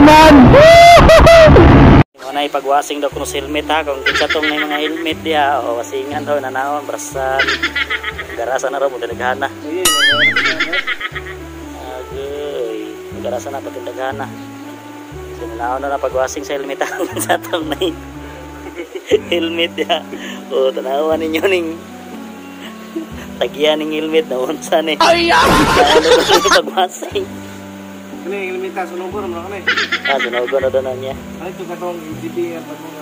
man. Muna ipagwasing daw kuno sa helmet ha. Kung kinsa tong may mga helmet diha, o wasingan daw nanaon brasan. Garasa na raw mo daghan na. Agoy, garasa na pati daghan na. So nanaon na pagwasing sa helmet ha. Kung kinsa tong may helmet diha. O tanawan ninyo ning tagyan ning helmet na unsa ni. Ay! Pagwasing. Kani helmet ta sunugon man kani. Ah, sunugon na daw na niya. Ay to katong EGB ang bagong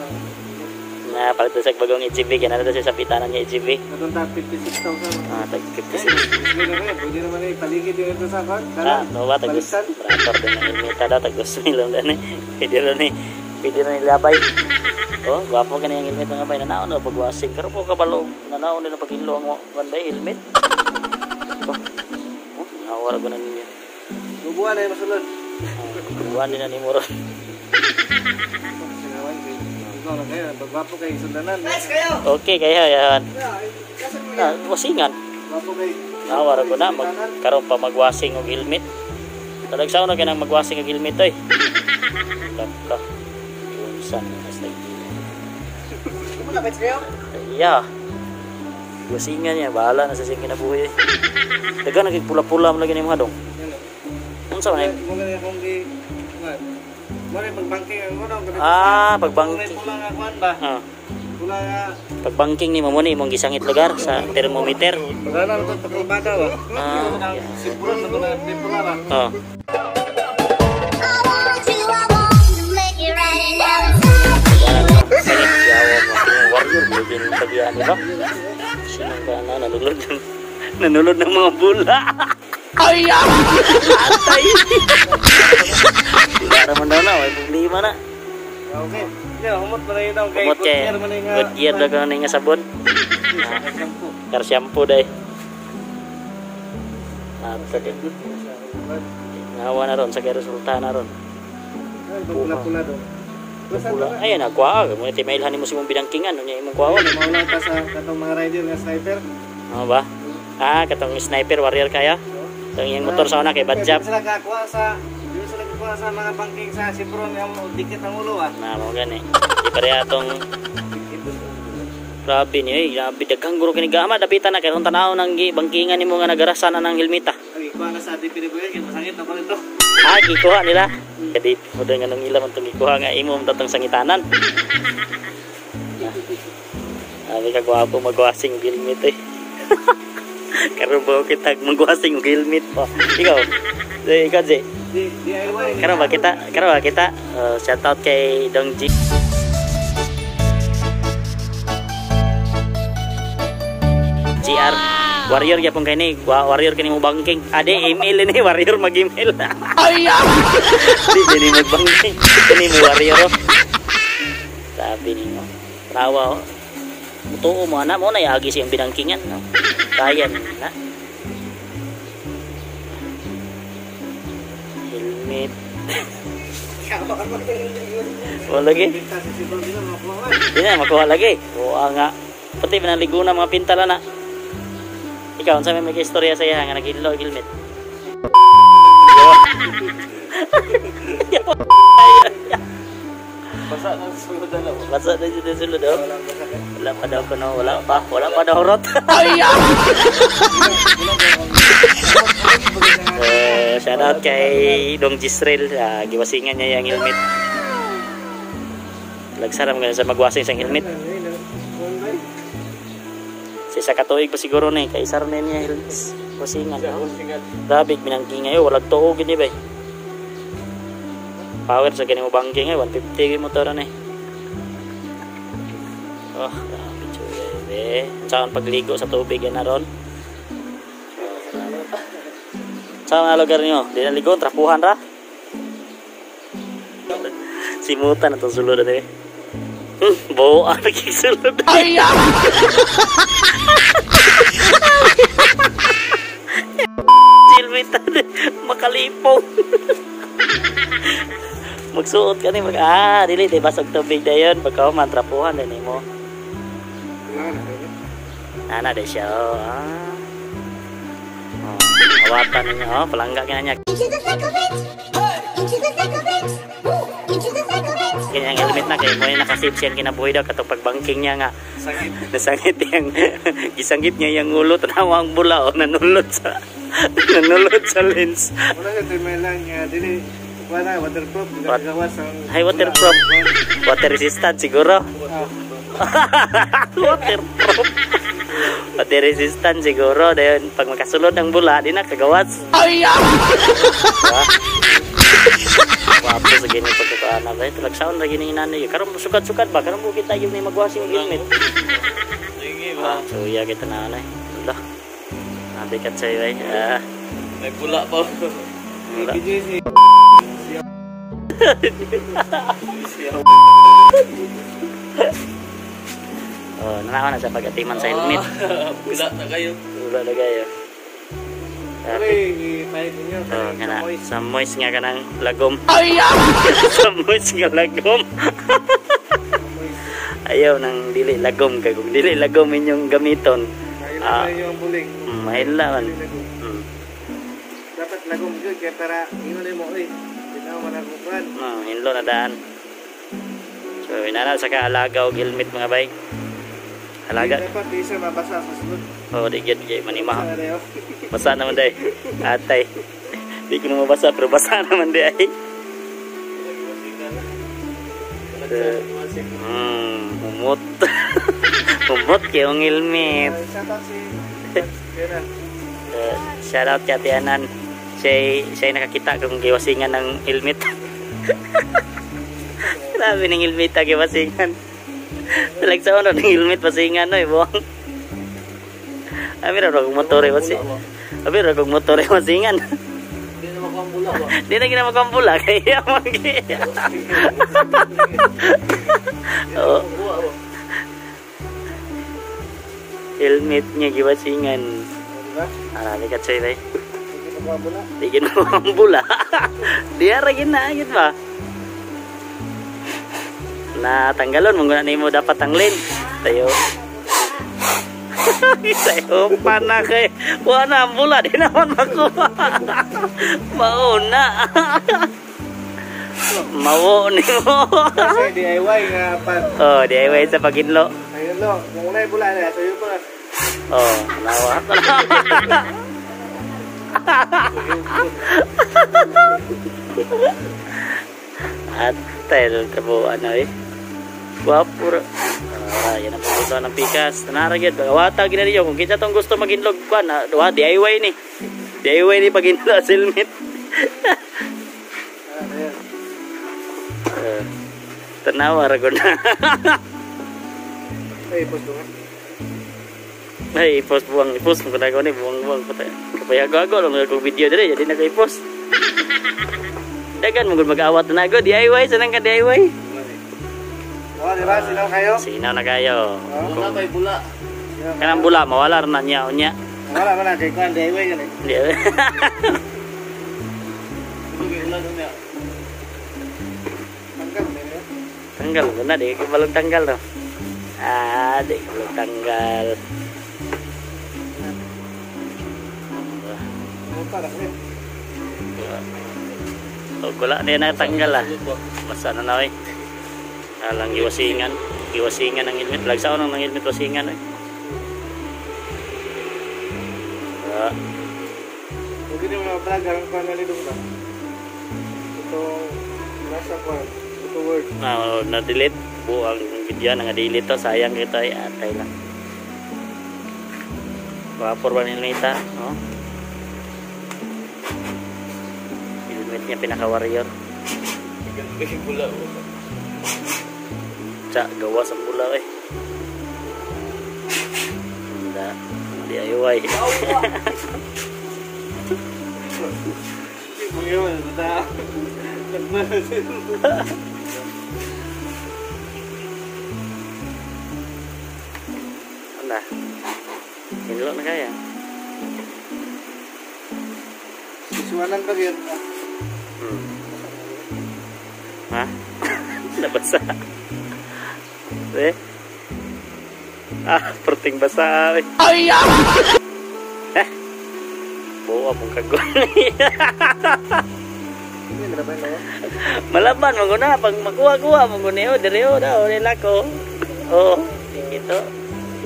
na palit sa bagong EGB kay naa siya sa pitanan niya EGB. Katong tag 56,000. Ah, tag 56. Pwede naman ay paligid dito sa kon. Ah, no ba tag operator din ang helmet daw tag 2,000 lang dani. Pwede ra ni. Pwede ra ni labay. Oh, gwapo kani ang helmet nga bay nanaon na pagwasing pero po kabalo nanaon din ang pagilo ang banday helmet. Oh, nawara ko na ninyo. Bubuan ay masulod. Bubuan din na ni Moro. Okay, kaya yan. Ah, wasingan. Nawara ko na magkaroon pa magwasing og helmet. Talagsaw na kanang magwasing og helmet oy. Ka. Unsa ni mas lagi. Iya. Wasingan niya, bahala na sa siyang kinabuhi. Dagan nagpula-pula man lagi ni mga dong. Unsa man? Ah, pagbangking. Ah. Pagbangking ni mo ni imong gisangit lugar sa thermometer. Ah. Oh. Sangit yawa mo warrior bilin tagian ni ba? Sino ka na nanulod ng mga bula. Ay! Atay! Wala naman daw na, may problema na. Okay. Yeah, humot pa na yun daw. Humot kay Goodyear daw ka na nga sabon. Car shampoo dahi. Atay. Nawa na ron, sa kay resulta na ron. Pula-pula daw. Pula. Ay, nagkuha. Muna timailhan mo si mong binangkingan. Ano niya imong kuha? Mauna pa sa katong mga rider nga sniper. Ano ba? Ah, katong sniper warrior kaya? Itong iyang motor sa una kay Badjab. Sila kakuha sa, di sila kakuha sa mga bangking sa Sibron yung dikit ang ulo ah. Na, mo gani. Di pareha atong grabe ni eh, grabe daghang guro kini gama dapitan na kay kung tanaw nang bangkingan nimo nga nagarasan na ng helmeta. Ay, kuha na sa DP ni Boy, kay masangit na pala ito. Ah, gikuha nila. Kadi mo nga nang ila man tong gikuha nga imo man tatong sangitanan. Abi ka gwapo magwasing og helmet eh. Karon ba kita magwasing og helmet pa. Ikaw. Ikaw Jay. Karon ba kita? Karon ba kita? Shout out kay Dong G. GR warrior gyapon kay ni, warrior kini mo banking. Ade email ni warrior mag-email. Ay! Di ni mag-banking. Kini mo warrior. Sabi nimo. Tawa. Tuo mo ana mo na yagi siyang binangkingan no. Kaya na. Helmet. Wala lagi. Di na makuha lagi. Oo nga. Pati pinaligo na mga pintala na. Ikaw, unsa may may istorya sa iya nga naghilo og helmet? Basa na sulod na. Basa na jud sulod oh. Wala pa daw kuno, wala pa daw rot. Ay! Shout out kay Dong Gisrel, giwasingan niya yung helmet. Lagsaram ganun sa magwasing sa helmet. Sa katuig pa siguro ni kay isar na niya helmet wasingan. Grabe binangking ngayon, walag tuo gini ba. Power sa gani mo bangking ay 150 gyud motor ni. Oh, grabe chuy. Saan pagligo sa tubig yan na ron? Saan nga lugar niyo? Di na ligo, trapuhan ra. Simutan atong sulod na eh. Buo ang naging sulod. Ay! Silmitan makalipong. Magsuot ka ni mag dili di basog tubig dayon pagka man trapuhan din nimo. Ana de siya. Oh, ah. Oh, awatan ninyo oh, palangga kina niya. Into the thick of it. Into the thick of it. Kanyang helmet na kay mo nakasave siyang kinabuhi daw katong pagbanking niya nga. Sangit. Nasangit yang gisangit niya yang ulo, tanawa ang bula o nanulot sa lens. Wala sa timelang nga dili wala waterproof, gawas ang Ay, waterproof. Water resistant siguro. Waterproof. Water resistant siguro dayon pag makasulod ang bula di na kagawas. Ay! Wapo sa gini pagkakaana ba? Talagsaon lagi ni nanay. Karon sukat-sukat ba? Karon bukit tayo ni magwasing helmet. Sige ba? So iya kita na anay. Wala. Nabikat sa iyo ay. May pula pa. Wala. Oh, nanawa na sa pag-atiman sa helmet. Pula na kayo. Pula na kayo. Oh, kana sa moist nga kanang lagom. Ay! Sa moist nga lagom. Ayaw nang dili lagom kay kung dili lagom inyong gamiton. Mahila man. Dapat lagom gyud kay para ingon nimo oy. Dinaw man ako kuan. No, hinlo na daan. So inana sa kaalaga og helmet mga bay. Alaga. Dapat di siya mabasa sa sulod. Oh, di gyud gyud manima. Basa naman day. Atay. Di ko na mabasa pero basa naman day. Humot. Humot kay ang helmet. Shout out kay Ate Anan. Siya nakakita kung giwasingan ng helmet. Grabe ng helmet ta giwasingan. Talagsaon ra ng helmet pasingan oy buwang. Abi ra kog motor e wasi. Abi ra kog motor e masingan. Di na makuha ba? Di na gina makuha kay amang. Oh. Helmet niya giwasingan. Arali ka chay bay. Di gina bula. Di ra gina gid ba? Na tanggalon mo guna nimo dapat ang lens. Tayo. Tayo pana kay wala ang bula di naman makuha. Mauna. Mawo nimo. Kasi DIY nga pag. Oh, DIY sa paginlo. Ayun lo, kung unay bula na sayo pa. Oh, nawa. Atel kabo ano eh. Guwapo ra. Yan ang pagbuto ng pikas. Tanara gyud pagawata gid ninyo kung kinsa tong gusto maginlog kuan, duha DIY ni. DIY ni paginlo sa helmet. Tanawa ra gud na. Ay, post do nga. Ay, post buwang, i-post mo ko ni buwang-buwang patay. Kapayago-ago lang kog video dire, jadi na i-post. Dagan mo gud mag-awat na go DIY sa nang ka DIY. Oh, di ba? Sinaw kayo? Sinaw na kayo. Bula kay bula. Kanang bula mawala ra na niya unya. Wala wala kay kuan DIY gani. Tanggal na. Tanggal na di ka balog tanggal no. Ah, di ka balog tanggal. Oh, wala na natanggal ah. Basta na na eh. Alang giwasingan, giwasingan ang helmet. Lagsaon ang helmet wasingan eh. Ah. Huwag din mo vlog ang kuan na nidong ba. Ito nasa kuan, ito word. Na na-delete buang video na nga-delete to, sayang kita ay atay lang. Vapor ba nilita, no? Helmet niya pinaka-warrior. Bula. Tsa, gawas ang bula eh. Hindi, DIY. Ano? Hinlo na kaya? Isuanan pa yun. Ha? Nabasa. Eh? Ah, perting basa. Ay! Eh! Buwa pong kagoy. Hindi malaban no. Malaban mo na pag makuha-kuha mo guni oh dire oh daw nila ko. Oh, ito.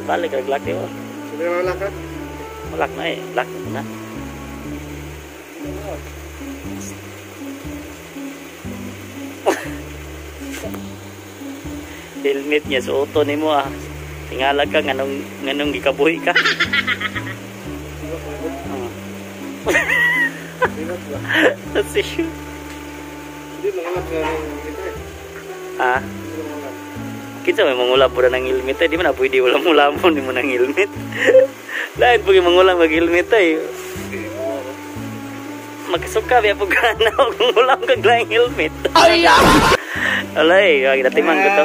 Ibalik rag laki oh. Sabi na wala ka. Lock na eh, lock na. Helmet niya suoto nimo ah. Tingala ka nganong nganong gikabuhi ka. Oh. Libat ba? That's issue. Hindi mangulab ka ng ito eh. Ah, Hindi mangulab. kinsa may mangulab pud ng helmet eh. Di man na pwede wala mulamon nimo ng helmet. Lain pud yung mangulam mag helmet eh. Magkasuka biya pud ka na kung ulam kag laing helmet. Ay! Alay, natiman ko to.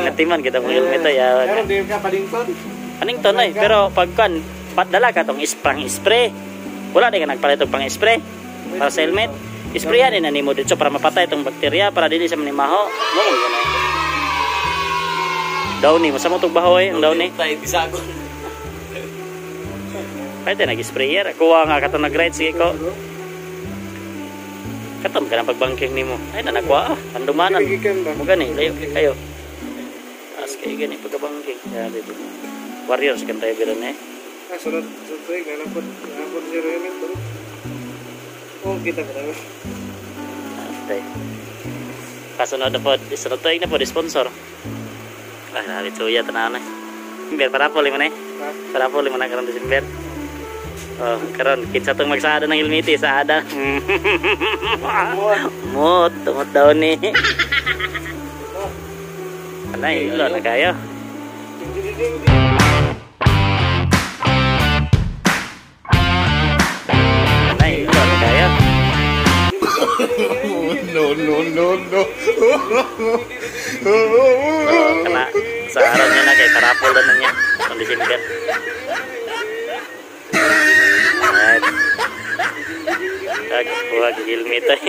Natiman kita mong helmet ay. Ah. Meron din ka Paddington. Aning tonoy, pero pag kan padala ka tong isprang spray. Wala di ka nagpalit og pang spray para sa helmet. Sprayan din na nimo dito para mapatay itong bakterya para dili sa manimaho. Mo man ganay. Downy, masa mo tong bahoy ang downy. Tayo bisagon. Pwede nag-sprayer. Kuha nga katong nag-ride sige ko. Katom ka ng pagbangking nimo. Ay na nakuha ah. Pandumanan. Gikan ba? Mo gani layo kayo. Taas kayo gani pagkabangking. Ya dito. Warriors kan tayo biran eh. Ah, sunod sunod tuig na napod napod zero helmet to. Oh, kita ka na. Antay. Kasunod na po, sunod tuig na po, sponsor. Ah, grabe, tsuya, tanaw na. December, para po, lima na eh. Ha? Para po, lima na karon December. Oh, karon kinsa tong magsaada ng ilmiti, saada. Mot, tumot daw ni. Anay, ilo na kayo. Ding ding ding ding. Anay, ilo na kayo. No, no, no, no. Oh, kana sa araw niya na kay parapol na niya ang December. Alright. Kag buhag helmet ay.